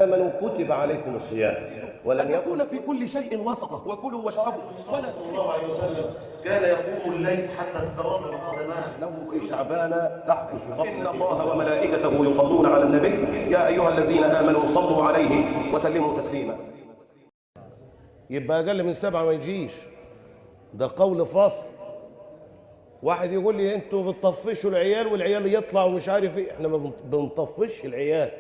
آمنوا كتب عليكم الصيام ولن يكون في كل شيء وسطا، وكلوا واشربوا ولا. صلى الله عليه وسلم كان يقوم الليل حتى تتورم قدماه. له في شعبان تحبس غفلة. إن الله وملائكته يصلون على النبي يا أيها الذين آمنوا صلوا عليه وسلموا تسليما. يبقى أقل من 7 ما يجيش، ده قول فصل. واحد يقول لي انتوا بتطفشوا العيال والعيال يطلعوا ومش عارف ايه. احنا ما بنطفش العيال،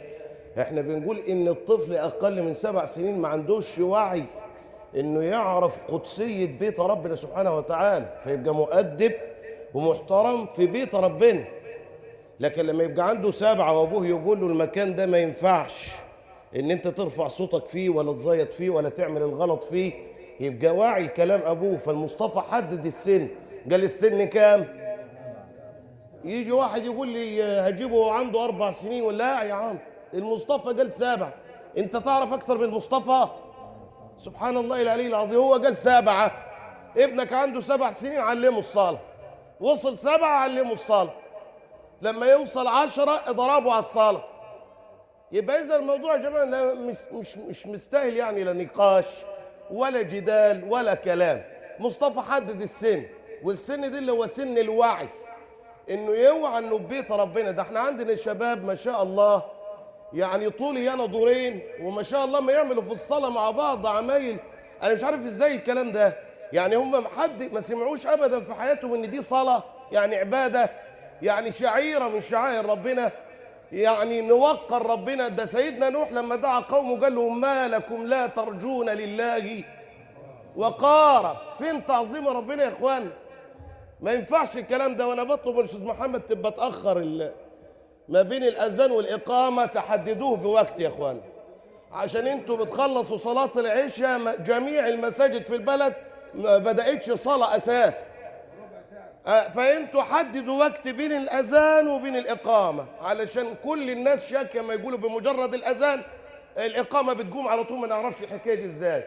احنا بنقول ان الطفل اقل من 7 سنين ما عندوش وعي انه يعرف قدسية بيت ربنا سبحانه وتعالى، فيبقى مؤدب ومحترم في بيت ربنا. لكن لما يبقى عنده 7 وابوه يقول له المكان ده ما ينفعش ان انت ترفع صوتك فيه ولا تزيط فيه ولا تعمل الغلط فيه، يبقى واعي لكلام ابوه. فالمصطفى حدد السن، قال السن كام؟ يجي واحد يقول لي هجيبه عنده 4 سنين، ولا يا عم المصطفى قال 7، انت تعرف اكتر من المصطفى؟ سبحان الله العلي العظيم، هو قال 7. ابنك عنده 7 سنين علمه الصلاة، وصل 7 علمه الصلاة، لما يوصل 10 اضربه على الصلاة. يبقى اذا الموضوع يا جماعة لا مش مستاهل يعني لا نقاش ولا جدال ولا كلام. مصطفى حدد السن، والسن دي اللي هو سن الوعي، انه يوعى انه ببيت ربنا. ده احنا عندنا شباب ما شاء الله يعني طولي انا دورين، وما شاء الله ما يعملوا في الصلاة مع بعض عمايل انا مش عارف ازاي الكلام ده. يعني هم حد ما سمعوش ابدا في حياتهم ان دي صلاة، يعني عباده، يعني شعيرة من شعائر ربنا، يعني نوقر ربنا. ده سيدنا نوح لما دعا قومه قال لهم ما لكم لا ترجون لله وقارا. فين تعظيم ربنا يا اخوان؟ ما ينفعش الكلام ده. وانا بطلب من الاستاذ محمد تبقى تاخر ما بين الاذان والاقامة، تحددوه بوقت يا اخوان، عشان انتوا بتخلصوا صلاة العشاء جميع المساجد في البلد ما بداتش صلاة اساسا، فانتوا حددوا وقت بين الاذان وبين الاقامة، علشان كل الناس شاكه ما يقولوا بمجرد الاذان الاقامة بتقوم على طول، ما نعرفش الحكاية دي ازاي.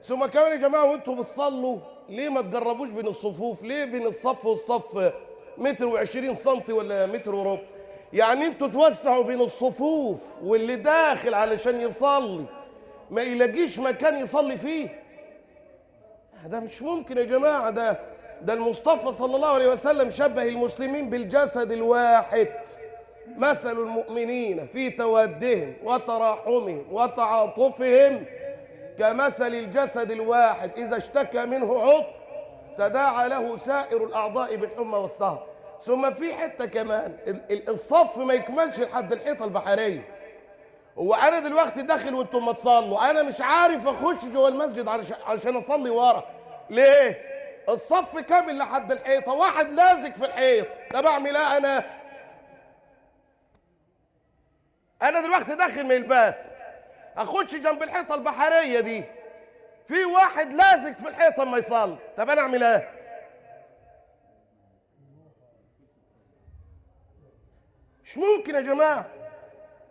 ثم كمان يا جماعة وانتوا بتصلوا ليه ما تجربوش بين الصفوف؟ ليه بين الصف والصف 1.20 متر ولا 1.25 متر؟ يعني انتوا توسعوا بين الصفوف، واللي داخل علشان يصلي ما يلاقيش مكان يصلي فيه. ده مش ممكن يا جماعة. ده المصطفى صلى الله عليه وسلم شبه المسلمين بالجسد الواحد، مثل المؤمنين في تودهم وتراحمهم وتعاطفهم كمثل الجسد الواحد، إذا اشتكى منه عضو تداعى له سائر الأعضاء بالحمى والسهر. ثم في حتة كمان، الصف ما يكملش لحد الحيطة البحرية. هو أنا دلوقتي داخل وأنتم ما تصلوا، أنا مش عارف أخش جوه المسجد عشان أصلي ورا. ليه؟ الصف كامل لحد الحيطة، واحد لازق في الحيط، ده بعمل ايه انا؟ انا دلوقتي داخل من الباب اخش جنب الحيطة البحرية دي، في واحد لازق في الحيطة اما يصلي، طب انا اعمل ايه؟ مش ممكن يا جماعة.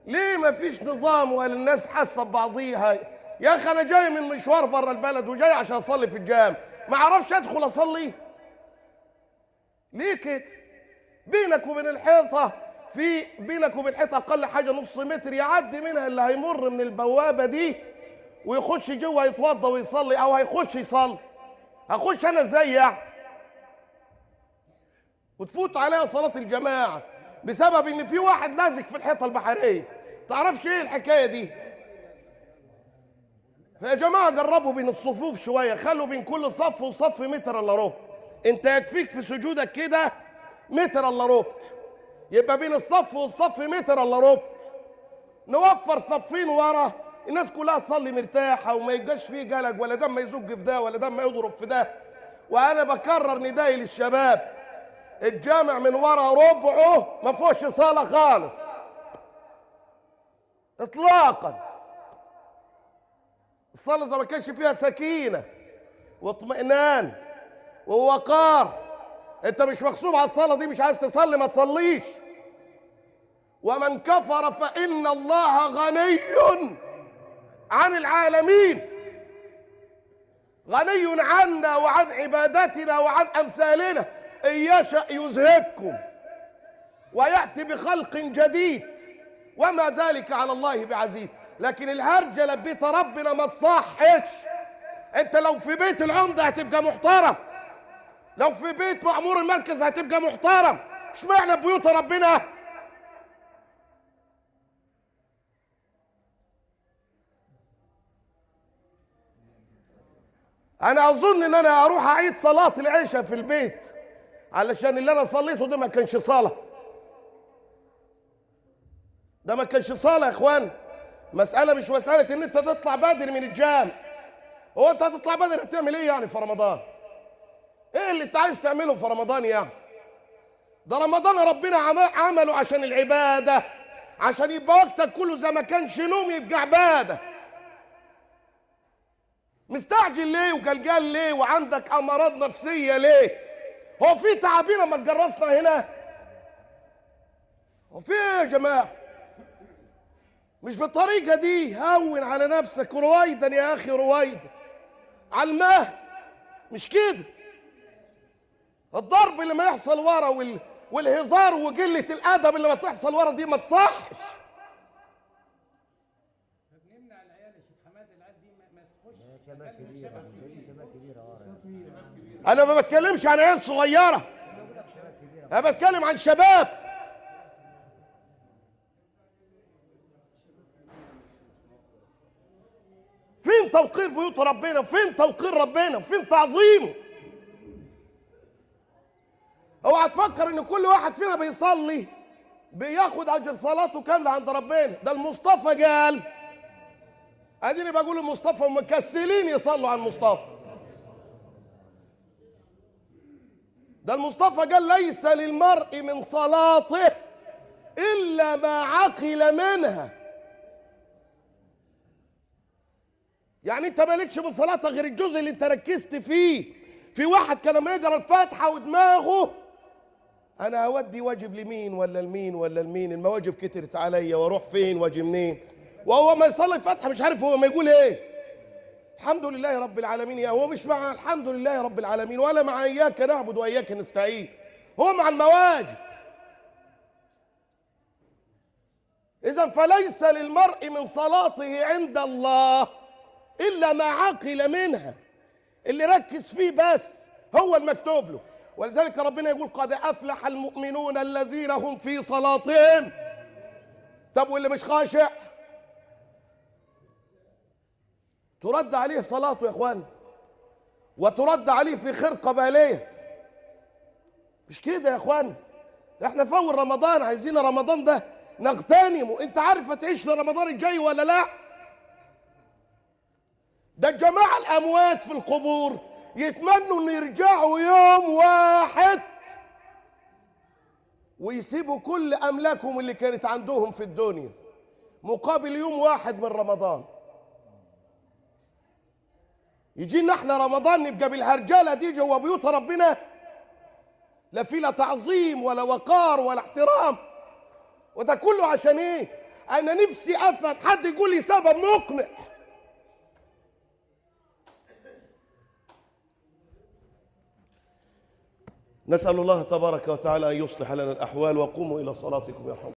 ليه ما فيش نظام ولا الناس حاسه ببعضيها؟ يا اخي انا جاي من مشوار بره البلد وجاي عشان اصلي في الجامع، ما اعرفش ادخل اصلي ليه كده؟ بينك وبين الحيطة في بينك وبين الحيطة اقل حاجة نص متر، يعدي منها اللي هيمر من البوابة دي ويخش جوه يتوضى ويصلي، او هيخش يصلي. هخش انا ازاي يعني؟ وتفوت عليها صلاة الجماعة بسبب ان في واحد لازق في الحيطة البحرية. تعرفش ايه الحكاية دي؟ يا جماعة جربوا بين الصفوف شوية، خلوا بين كل صف وصف 1.25 متر. انت يكفيك في سجودك كده 1.25 متر، يبقى بين الصف والصف 1.25 متر. نوفر صفين ورا، الناس كلها تصلي مرتاحة وما يبقاش فيه قلق، ولا دم يزج في ده ولا دم يضرب في ده. وأنا بكرر ندائي للشباب، الجامع من ورا ربعه ما فيهوش صلاة خالص إطلاقا. الصلاة إذا ما كانش فيها سكينة واطمئنان ووقار، أنت مش مغصوب على الصلاة دي، مش عايز تصلي ما تصليش. ومن كفر فإن الله غني عن العالمين، غني عنا وعن عبادتنا وعن أمثالنا. إن يشأ يذهبكم ويأتي بخلق جديد وما ذلك على الله بعزيز. لكن الهرجله ببيت ربنا ما تصحش. انت لو في بيت العمدة هتبقى محترم، لو في بيت معمور المركز هتبقى محترم، اشمعنى بيوت ربنا؟ انا اظن ان انا اروح اعيد صلاة العشاء في البيت، علشان اللي انا صليته ده ما كانش صلاة، ده ما كانش صلاة يا اخوان. مسألة مش مسألة ان انت تطلع بدري من الجامع. هو انت هتطلع بدري هتعمل ايه يعني في رمضان؟ ايه اللي انت عايز تعمله في رمضان يعني؟ ده رمضان ربنا عمله عشان العبادة، عشان يبقى وقتك كله زي ما كانش نوم يبقى عبادة. مستعجل ليه وجلجال ليه وعندك امراض نفسية ليه؟ هو في تعابين ما تجرسنا هنا؟ هو في ايه يا جماعة؟ مش بالطريقة دي. هون على نفسك رويدا يا اخي، رويدا على المهل، مش كده. الضرب اللي ما يحصل ورا والهزار وقلة الادب اللي ما تحصل ورا دي ما تصحش. بنمنع العيال يا شيخ حماد، العيال دي ما تخش. انا ما بتكلمش عن عيال صغيرة، انا بتكلم عن شباب. فين توقير بيوت ربنا؟ فين توقير ربنا؟ فين تعظيمه؟ اوعى تفكر ان كل واحد فينا بيصلي بياخد اجر صلاته كاملة عند ربنا. ده المصطفى قال، اديني بقول المصطفى ومكسلين يصلوا على المصطفى. ده المصطفى قال ليس للمرء من صلاته الا ما عقل منها. يعني انت مالكش من صلاتك غير الجزء اللي انت ركزت فيه. في واحد كان لما يقرا الفاتحة ودماغه انا اودي واجب لمين ولا لمين ولا لمين، المواجب كترت عليا واروح فين واجي منين، وهو ما يصلي الفاتحة مش عارف هو ما يقول ايه. الحمد لله رب العالمين، يا هو مش مع الحمد لله رب العالمين ولا مع اياك نعبد واياك نستعين، هو مع المواجب. اذا فليس للمرء من صلاته عند الله الا ما عقل منها، اللي ركز فيه بس هو المكتوب له. ولذلك ربنا يقول قد افلح المؤمنون الذين هم في صلاتهم. طب واللي مش خاشع ترد عليه صلاته يا اخوان، وترد عليه في خرقه باليه. مش كده يا اخوان؟ احنا في اول رمضان، عايزين رمضان ده نغتنمه. انت عارف هتعيش لرمضان الجاي ولا لا؟ ده الجماعة الأموات في القبور يتمنوا إن يرجعوا يوم واحد ويسيبوا كل أملاكهم اللي كانت عندهم في الدنيا مقابل يوم واحد من رمضان. يجينا احنا رمضان نبقى بالهرجلة دي جوا بيوت ربنا، لا في لا تعظيم ولا وقار ولا احترام، وده كله عشان ايه؟ أنا نفسي أفهم حد يقول لي سبب مقنع. نسأل الله تبارك وتعالى أن يصلح لنا الأحوال، وقوموا إلى صلاتكم يرحمكم.